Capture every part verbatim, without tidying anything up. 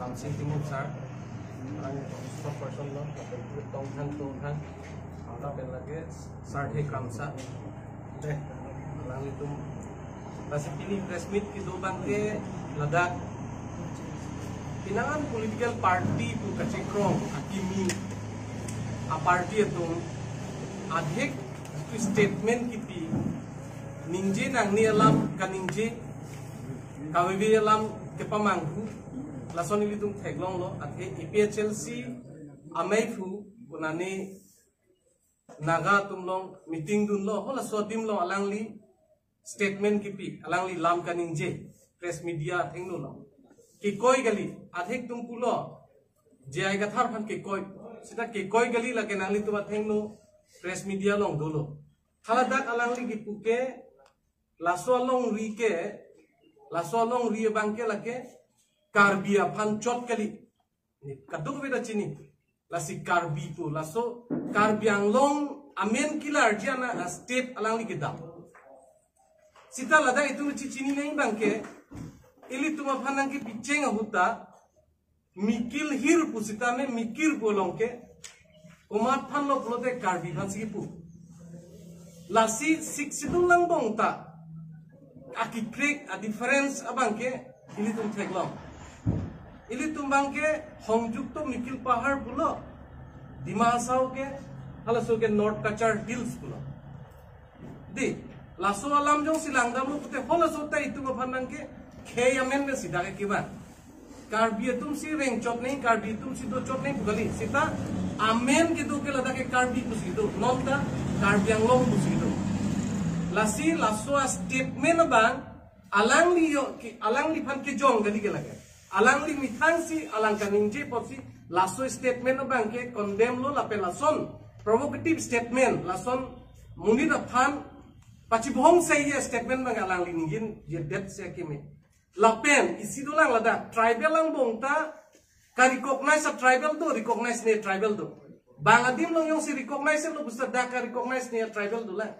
Ramsing Timung sir, ang spokesperson lo, tongthan tongthan, lapen lake Sarthe Kramsa. Deh, alanglitum. Lasi pini press meet kedo abangke ladak pinangan political party pu kachekrong akimi a-party atum adhik statement kipi, ningje nangne alam kaningje, kaveve alam kepamanghu, lason ilitum theklonglo. Athe A P H L C amei phu punane Naga atum along meeting dunlo, halaso adim along alangli statement kipi, alangli lam kaningje, press media athengno lo. Kekoi kali, adhik atum pulo, J I Kathar aphan kekoi, seta kekoi kali lake nanglitum athengno press media along dolo. Haladak alangli kipu ke, laso alongri ke, laso alongri abangke lake Karbi aphan chot kali. Ni kadokave ta chini. Lasi Karbi pu, laso Karbi Anglong amen kelarji ana state alangli kedam. Seta ladak itum chechini nangji abangke, ilitum aphan nangkepicheng ahut ta, mikir hir pu sitame, mikir pu along ke, komat aphan lo pulote Karbi aphan si kipu. Lasi Sixth Schedule angbong ta, akikrek, a-difference abangke, ilitum theklong. Ilitum abangke Hongjukto Mikil Pahar pulo, Dima Hasao ke, halaso ke North Cachar Hills pulo. Dei, laso alam jongsi langdamlo pute halaso ta itum aphan nangkekhei amen pen seta ke kevang. Karbi atum si rengchot nangji, Karbi atum si dochot nangji pu kali. Seta amen kedo ke ladak ke Karbi pusi do, non ta Karbi Anglong pusi do. Lasi laso a-statement abang, alangli yo ke, alangliphan kejong kali ke lake. Alangli methang si alang kaningje apotsi laso statement abangke condemn lo lapen lason provocative statement, lason monit aphan pachibohong saiye statement abang alangli ningjedet si akeme. Lapen isi dolang ladak tribal angbong ta ka-recognize a-tribal do, recognize ne tribal do. Bang adim along jongsi recognize lo pusi dak ka-recognize ne tribal dolang.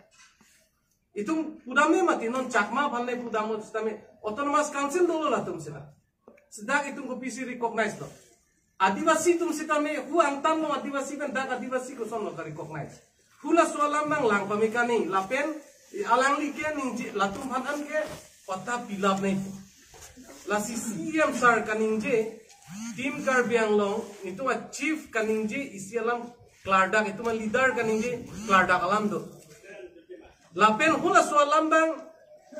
Itum pudamde mati, non Chakma aphan le pudamde sitame Autonomous Council dolo latum seta. Seta itum kopisi recognize lo? Adivasi atum sitame hu angtan lo Adivasi pen dak Adivasi kosonlo ka-recognize? Halaso alam abang lang pame kani lapen alangli ke ningje latum aphan an ke patta pilap nangji. Lasi C E M sir kaningje, Team Karbi Anglong, itum a-chief kaningje isi alam klardak, itum a-leader kaningje klardak alam do. Lapen halaso alam abang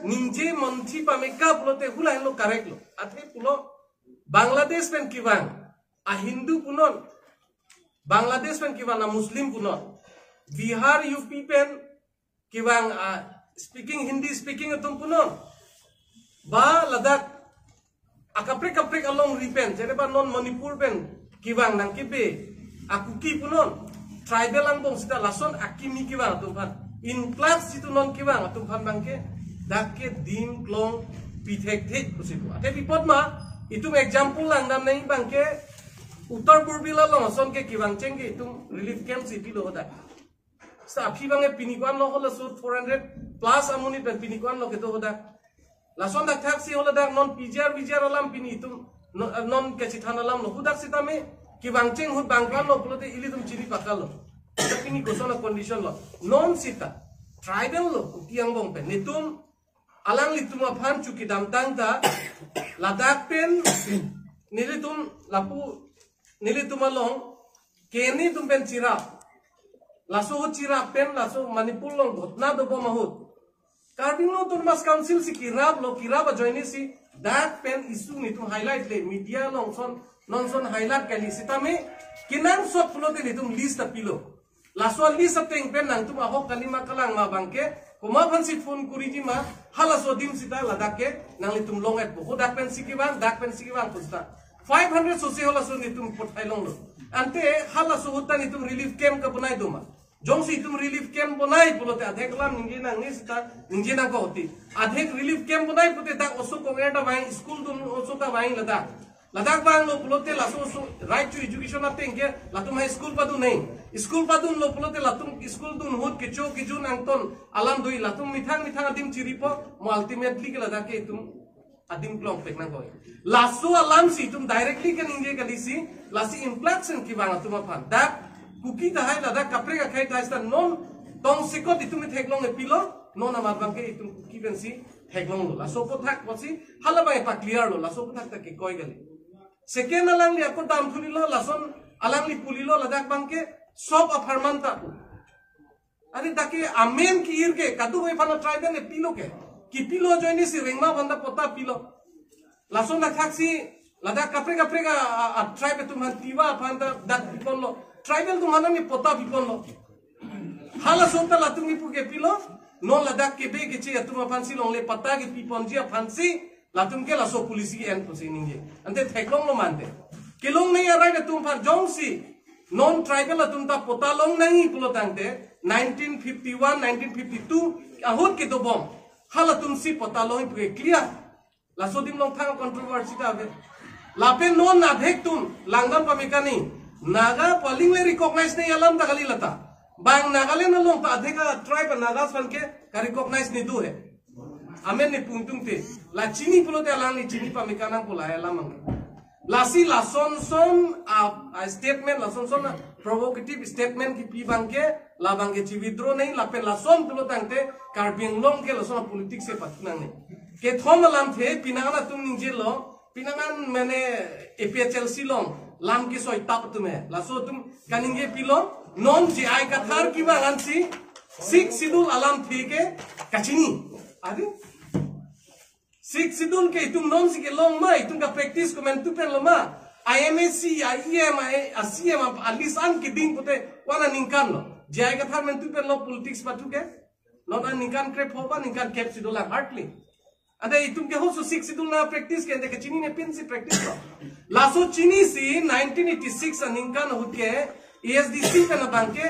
ningje monthi pameka pulote hula henlo correct lo. Athe pulo Bangladesh pen kevang a-Hindu punon, Bangladesh pen kevang a-Muslim punon, Bihar, U P pen kevang a-speaking, Hindi speaking atum punon, ba ladak akaprek kaprek alongri pen, jenepa non Manipur pen kevang nangkebe a-Kuki punon, tribal angbong seta lason akimi kevang atum aphan, include itum non kevang atum aphan abangke dak ke dim klong pithekthek pusi pu. Athe pi apot ma, itum example langdam nangji abangke Uttar Purbi along ason ke kevang cheng ke itum relief camp si pilo hadak. Seta aphi abangke pini ko-anlo halaso four hundred plus amonit pen pini ko-anlo kedo hadak. Lason dak thaksi haladak non P G R V G R alam pini itum non, non kachethan alam lo. Hadak sitame kevang cheng ahut bang ko-anlo pulote ilitum chini pakal lo. Seta pini koson a-condition lo. Non seta tribal lo Kuki angbong pen. Netum alanglitum aphan chukidamtang ta ladak pen nelitum lapu nelitum along ke netum pen chirap. Laso ahut chirap pen laso Manipur along ghotona dobom ahut Karbi Anglong Autonomous Council si kirap lo, kirap ajoine si dak pen issue netum highlight le, media along son non son highlight kali sitame kenangsot pulote netum list ta pilo. Laso a-list ateng pen nangtum ahok kalima kalang ma abangke, komat aphan si phone kuriji ma, halaso adim seta ladak ke nanglitum long-et po. Hadak pen si kevang, dak pen si kevang pu seta. Five hundred sose halaso netum pothai longlo. Ante halaso ahut ta netum relief camp kabonai do ma? Jongsi itum relief camp bonai pulote adhek alam ningje nangne seta ningje nangkok ti. Adhek relief camp bonai pulote dak oso kong-er ta vang, school dun oso ta vang ladak. Ladak vanglo pulote laso oso right to education ateng ke latum ha school padun nang. School padunlo pulote latum school dun ahut kecho kejun angton alam do-i, latum methang methang adim chiripo, mo ultimately ke ladak ke itum adim klongpek nangkok. Laso alam si itum directly kaningje kali si, lasi influx en kevang atum aphan. Dak Kuki tahai ladak kaprek akhei tahai seta non tongsekot itum theklong epilo, non amat abangke itum Kuki pensi theklonglo. Laso aphuthak pusi hala abang epaclear lo, laso aphuthak ta kekoi kali. Second alangli ako damthunilo, lason alangli pulilo ladak abangke sob apharman ta. Ani dak ke amen ki-ir ke, kadokave aphan tribal epilo ke. Kepilo ajoine si rengma aphan ta patta pilo. Lason athak si ladak kaprek kaprek a, a, a tribe atum aphan Tiwa aphan ta dak piponlo. Tribal atum aphan ni patta piponlo. Halason ta latum ni pu kepilo. Non ladak kebe keche atum aphan si longle patta kepiponji aphan si latum ke laso policy ke-en pusi ningje. Ante theklonglo mante. Kelongnei a-right atum aphan jongsi non tribal atum ta patta longnangji pulo tangte nineteen fifty-one, nineteen fifty-two ahut kedobom. Halatum si patta longji pu ke clear. Laso adim along thang controversy ta ave. Lapen non adhek atum langdam pame kani. Naga pu aling le recognize nangji alam ta kali lata. Bang Nagaland along ta adhek a-tribe Nagas aphan ke ka-recognize ni do he. Amen ni pungtung te. La chini pulote alangli chini pame kanang pu la alam abang. Lasi lason son a, a statement, lason son a provocative statement kipi abangke, la abangke chi-withdraw nangji, lapen lason pulo tangte Karbi Anglong ke lason a politics si pathunang nangji. Kethom alamthe, pinangan atum ningjelo, pinangan mane A P H L C along lam kesoi tap atum he. Laso atum kaningje pilo, non J I Kathar kevang ansi Sixth Schedule alamthe ke kachini. Adi? Sixth Schedule ke itum non si kelong ma, itum ka-practice komantu pen lo ma. I M A C, I E M, I, a C M, a list an keding pute, wana ningkan lo. J I Kathar mantu pen lo politics pathu ke. Non an ningkan krepho ba, ningkan kep si dolang hardly. Ante itum ke hoso Sixth Schedule na-practice ke, ante kachinine pensi practice lo. Laso chinisi nineteen eighty-six aningkan ahut ke A S D C pen abangke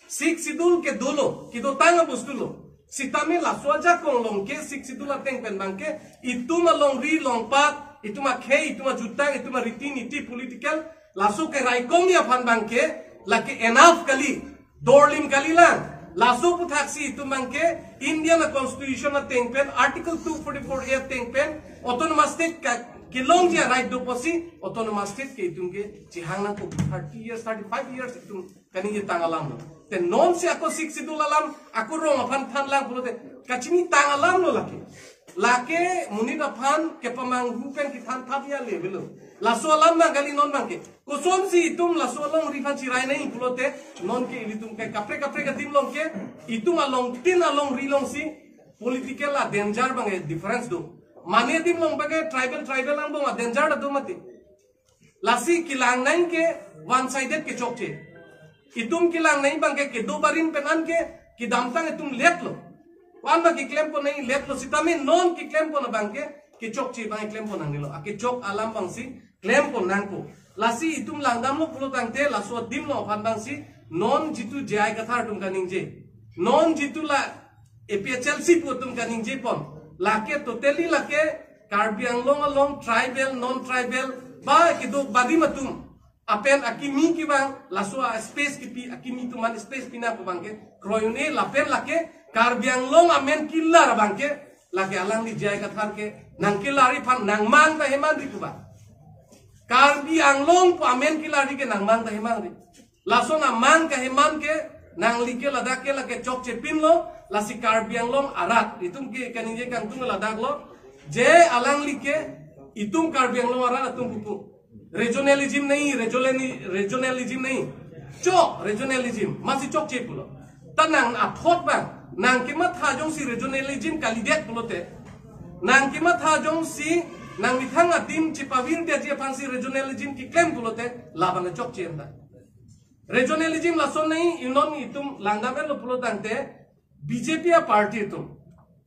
Sixth Schedule ke dolo, kedotang abostu lo. Sitame laso ajakong along ke Sixth Schedule ateng pen abangke itum alongri longpat, itum akhei, itum ajutang, itum ariti niti political, laso ke raikongji aphan abangke, lake enough kali. Dorlim kalilang. Laso aphuthak si itum abangke Indian a-constitution ateng pen, Article two forty-four A ateng pen, autonomous state ka kelongji a-right do pusi, autonomous state ke itum ke chihang nangkok thirty years, thirty-five years itum kaningje tang alam lo. Te non si ako Sixth Schedule alam, ako rong aphan thanlang pulote, kachini tang alam lo lake. Lake monit aphan kepamanghu pen kethan thap ya le belo. Laso alam abang kali non abangke. Kosonsi itum laso alongri aphan chirai nangji pulote, non ke ilitum ke kaprek kaprek adim along ke, itum along tin alongri along si political a-danger abang a-difference do. Mane adim along abangke tribal tribal angbong a-danger ta do mati. Lasi kelang nangji ke one sided kechokche. Itum kelang nangji abangke kedo barim pen an ke kedamtang itum let lo. Wan abang keklempon nangji let lo, sitame non keklempon abangke kechokche abang keklempon nangnelo. Akechok alam abang si klempon nangpo. Lasi itum langdamlo pulo tangte laso adim along aphan abang si non jitu J I Kathar atum kaningje, non jitu la A P H L C pu atum kaningjepon, lake totally lake Karbi Anglong along tribal, non-tribal, ba kedo barim atum apen akimi kevang, laso a-space kipi, akimi atum aphan space pinang pu abangke kroi un-e, lapen lake Karbi Anglong amen kelar abangke, lake alangli J I Kathar ke nangkelarji aphan nangmang ta hemanri pu abang. Karbi Anglong pu amen kelarji ke nangmang ta hemanri. Lason amang kaheman ke nangli ke ladak ke lake chokche pinlo, lasi Karbi Anglong arat. Itum ke kaningje kangtung ladak lo. Je alangli ke itum Karbi Anglong arat atum pupu. Regionalism nahi, regionali-, regionalism nahi. Chok, regionalism. Masi chokche pulo. Ta nang athot abang. Nangkematha jongsi regionalism kalidet pulote. Nangkematha jongsi nangmethang adim chipavirdet ji aphansi regionalism keklem pulote. Labang chokche anta. Regionalism lason nahi, inon itum langdam-etlo pulo tangte B J P a-party atum.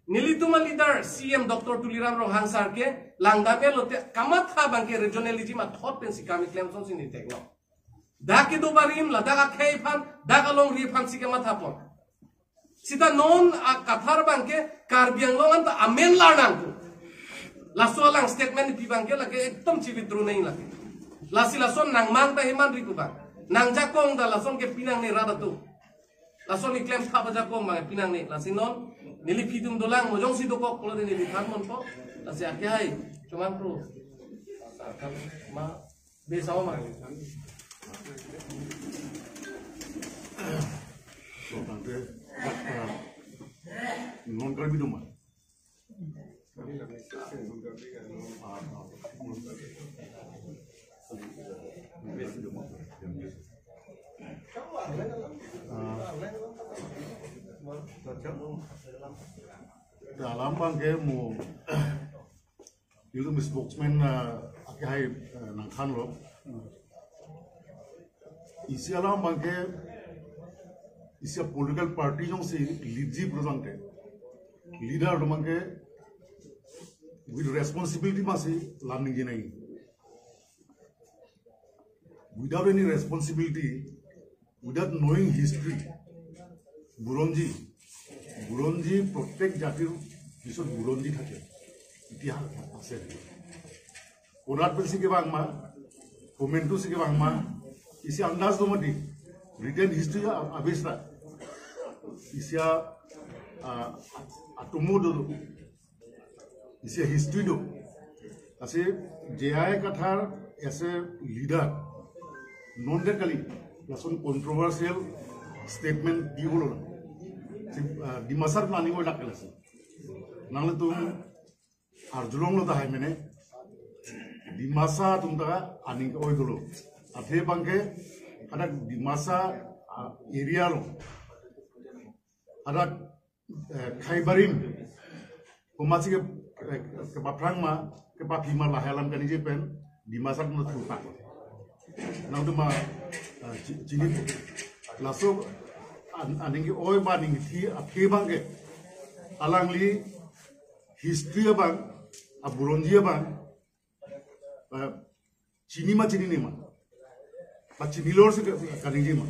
Nelitum a-leader C M Doctor Tuliram Ronghang sir ke langdam-etlo te kamatha abangke regionalism athot pensi kam keklem asonsi neli theklong. Dak kedo barim, ladak akhei aphan, dak alongri aphansi kamathapon. Sita non a-Kathar abangke Karbi Anglong anta amen lar nangpo. Laso alang statement pi abangke lake ekdom chi-withdraw nangji lake. Lasi lason nangmang ta hemanri pu abang. Nangjakong ta lason ke pinangne rat atum. Lason keklem thap ajakong abang pinangne. Lasi non neli phitum dolang mo jongsi dokok pulote neli thanponpo. Lasi akehai Teman kru. Ma, besau ma. Tangte, non Karbi do ma. Ah. Alam abangke mo, ilitum spokesman, ah, akehai, ah, nangthanlo. Isi alam abangke, isi political party jongsi lead ji pulo tangte, leader atum abangke with responsibility masi lam ningje nangji. Without any responsibility, without knowing history, বুৰঞ্জী, বুৰঞ্জী, প্ৰত্যেক জাতিৰ পিছত বুৰঞ্জী থাকে, ইতিহাস আছে। Korat pensi kevang ma, komantu si kevang ma, isi andas do mati, written history a-, abis ta. Isi a, a, atomo do, isi history do. Lasi J I Kathar as a leader, non det kali, lason controversial statement di ulo. Si, ah, Dimasar planning o dak kali si. Nanglitum arjulonglo tahai mene. Dimasa atum ta aning ke-oi dolo. Athe abangke hadak Dimasa, ah, area lo. Hadak, eh, khei barim. Komatsi ke, eh, kepaphrang ma, kepaphi ma lahai alam kaningje pen, Dimasa atum ta thurpak. Nangtum ma, eh, chi-, chini laso an-, aning ke-oi ba aning kethi aphi abangke. Alangli history abang, aburonji abang, eh, chini ma chinine ma. Ba chinilor si ka-, kaningje ma.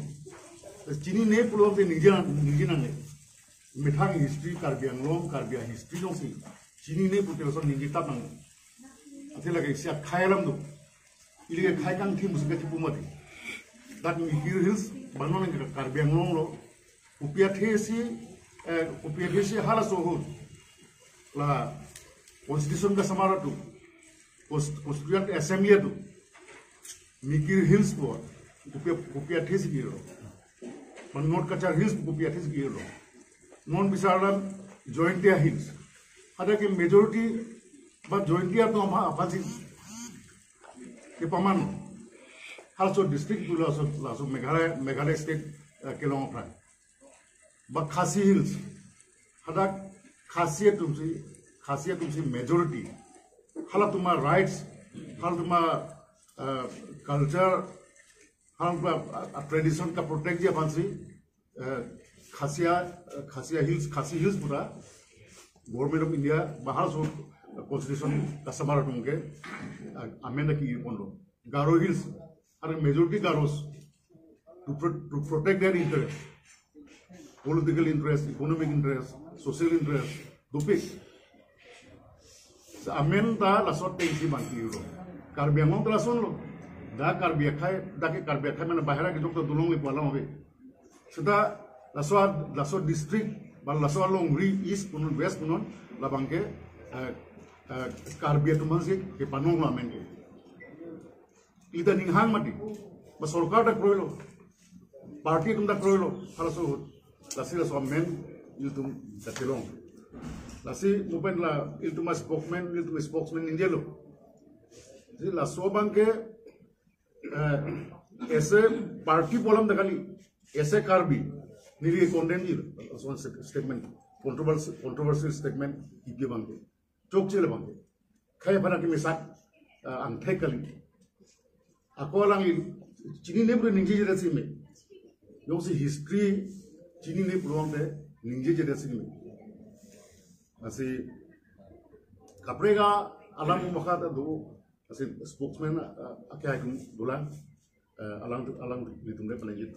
Chinine pulote ningje, ningje nangne. Methang history Karbi Anglong, Karbi history jongsi chinine pulote lason ningje tap nangne. Athe lake isi akhei alam do. Ili akhei kangthim pusi kachipu mati. Dak Mikir Hills, bang non ke Karbi Anglong lo. Kopi athe si, eh, kopi athe si halaso ahut. La Constitution kasamar atum, Cons-, Constituent Assembly atum Mikir Hills pu, kopi, kopi athe si kirlo. Bang North Cachar Hills pu kopi athe si kirlo. Non bisarlam Jaintia Hills. Hadak ke majority ba Jaintia atum aphan, aphansi kepaman. Halaso district pu laso, laso Meghalaya, Meghalaya state, eh, kelong aphrang. Ba Khasi Hills. Hadak Khasi atum si, Khasi atum si majority. Halatum a-rights, halatum a, uh, culture, halatum a, uh, tradition kaprotect ji aphansi, uh, Khasia, uh, Khasia Hills, Khasi Hills pu ta Government of India ba halaso Constitution kasamar atum ke, uh, amend ki-ir ponlo. Garo Hills, are majority Garos, to pro-, to protect their interest, political interest, economic interest, social interest, dopik. Sa amen ta laso atengsi bang ki-irlo. Karbi Anglong ta lasonlo. Dak Karbi akhei, dak ke Karbi akhei mane bahira kejok ta dolongle pu alam ave. Seta laso, laso district, ba laso alongri East punon, West punon, labang ke, eh, eh, Karbi atum aphansi kepanonglo amen ke. Ili ta ninghang mati. Ba sorkar ta kroilo. Party atum ta kroilo. Halaso ahut. Lasi laso amen ilitum ta kelong. Lasi mo pen la ilitum a-spokesman, ilitum spokesman ningjelo. Lasi laso abangke, eh, as a party pu alam ta kali, as a Karbi, neli condemn ji laso statement, controversial, controversial statement kipi abangke. Chokche le abangke. Khei aphan ke mesak, ah, angthek kali. Ako alangli chinine pulote ningjejedet si me. Jongsi history chinine pulote ningjejedet si me. Lasi kaprek alam mukha ta do, lasi spokesman, ah, akehai atum dolang. Eh, alang, alanglitum le panai jit.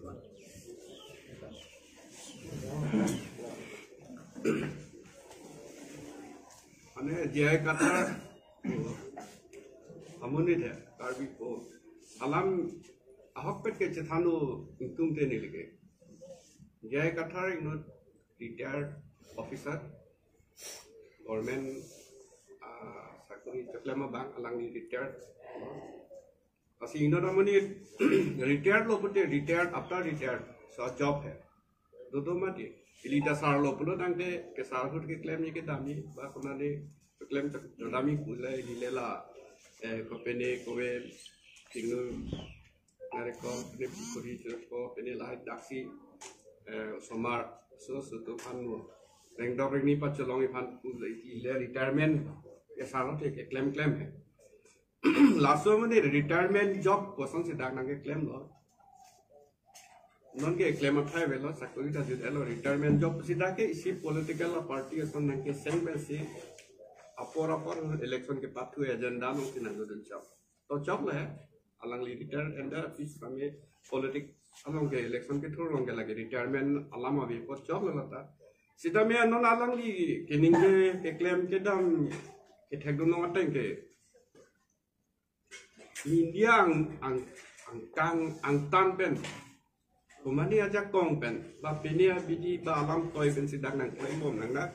Mane J I Kathar amonit he, Karbi po. Alam ahokpet kechethanlo ingtungte neli ke. J I Kathar inut retired officer, government, ah, sak-, Keklem abang alangli retired. Lasi inut amonit retired lo pute, retired, after retired, so job hai. Dodo mati. Ili ta sar lo pulo tangte kesar ahut keklem ni kedam ni ba konane keklem tak kedam ni pulai ili lela, eh, kopene kove, singnu, narekol, pene pukuri, churko, pene lahai daksi, eh, somar, so so to phan mo. Rengdok rengni pacholong iphan pulai ile retirement kesar ahut keklem klem hai. Laso amonit retirement job kosonsi dak nangkeklem lo. Non keklem athai avelo, sakori ta jut-et lo, retirement job si dak ke isi political party ason nangkeseng pensi apor apor election kepathu agenda nangsi nangdodun chok. To chok le, alangli retire anda pis kami politik along ke election kethur along ke lagi retirement alam ave apot chok le lata. Sitame non alangli keningje keklem kedam kethekdun ateng ke India ang, ang, angkang angtan pen, komane ajakong pen, ba pine abidi ba alam toi pensi dak nangklem bom nang na.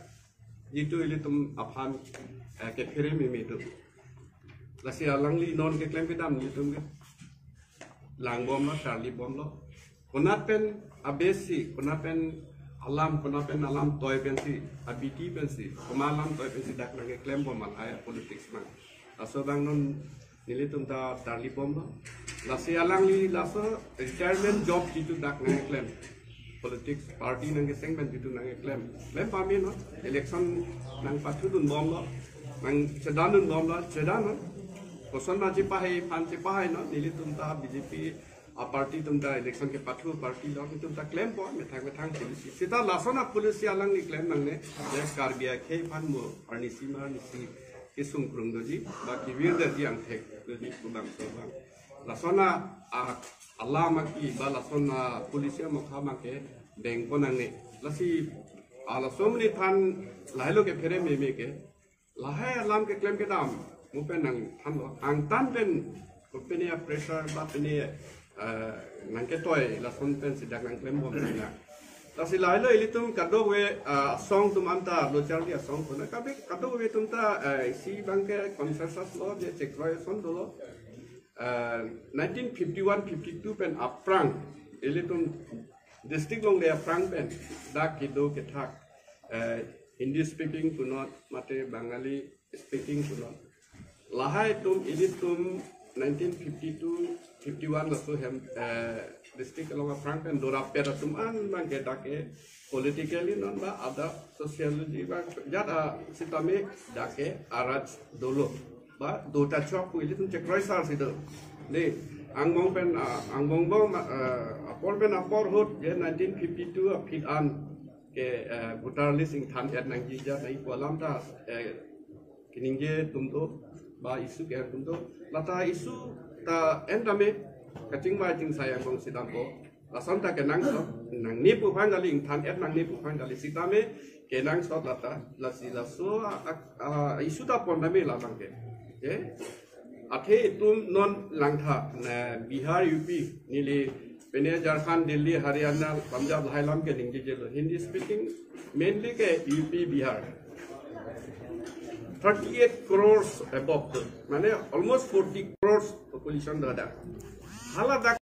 Jitu ilitum aphan, eh, kephere meme atum. Lasi alangli non keklem kedam ilitum ke lang bom lo, charli bom lo. Konat pen abesi, konat pen alam, konat pen alam toi pensi, abidi pensi, koma alam toi pensi dak nangkeklem bom alai politics mang. Laso abang non nelitum ta charli bom lo. Lasi alangli laso retirement job jitu dak nangkeklem. Politics party nangkeseng pen jitu nangkeklem. Klem pame non, election nangpathudun bom lo. Nangchedandun bom lo, chedan non. Koson ma chepahai, phan chepahai non, nelitum ta B J P a-party atum ta election kepathu party lo, itum ta klem po, methang methang policy. Sita lason a-policy alangli klem nangne, ya Karbi akhei aphan mo, arnisi ma arnisi kesung krung doji, ba kevir doji angthek doji pu bangso abang. Lason a, a, alam aki, ba lason a-policy amokha make dengpo nangne. Lasi, a, laso amonit aphan lahai lo kephere meme ke, lahai alam keklem kedam, mo pen nangthan lo, angtan pen, kopine a-pressure ba pine, eh, nangketoi lason pensi dak nangklem bom na. Lasi lahai lo ilitum kadokave, eh, asong atum anta lo charli asong atum na, kabe kadokave atum ta, eh, isi abang ke consensus lo je chekroi ason dolo. Eh, nineteen fifty-one fifty-two pen aphrang, ilitum district along le aphrang pen dak kedo kethak, eh, Hindi speaking punot mate Bengali speaking punot. Lahai atum ilitum nineteen fifty-two fifty-one laso hem, eh, district along aphrang pen dorap pet atum an abang ke dak ke politically non ba ada sociology ba jat a sitame dak ke araj dolo. Ba dota chok pu ilitum chekroi sar si do. De, angbong pen, ah, angbong bong, ah, apor pen apor ahut je nineteen fifty-two aphi an ke, eh, voter list ingthan-et nangji jat nai pu alam ta, eh, keningje atum do, ba issue ke atum do. Lata issue ta en tame, kachingvai chingsai angbong si dampo. Lason ta kenangsot nangne pu aphan kali, ingthan-et nangne pu aphan kali, sitame kenangsot lata, lasi laso a, a, a, issue ta pon tame labang ke. Eh? Athe itum non langtha, na Bihar, U P, neli pine Jharkhand, Delhi, Haryana, Punjab, lahai alam keningjelo. Hindi speaking, mainly ke U P, Bihar. Thirty-eight crores above, mane almost forty crores population do dak. Hala dak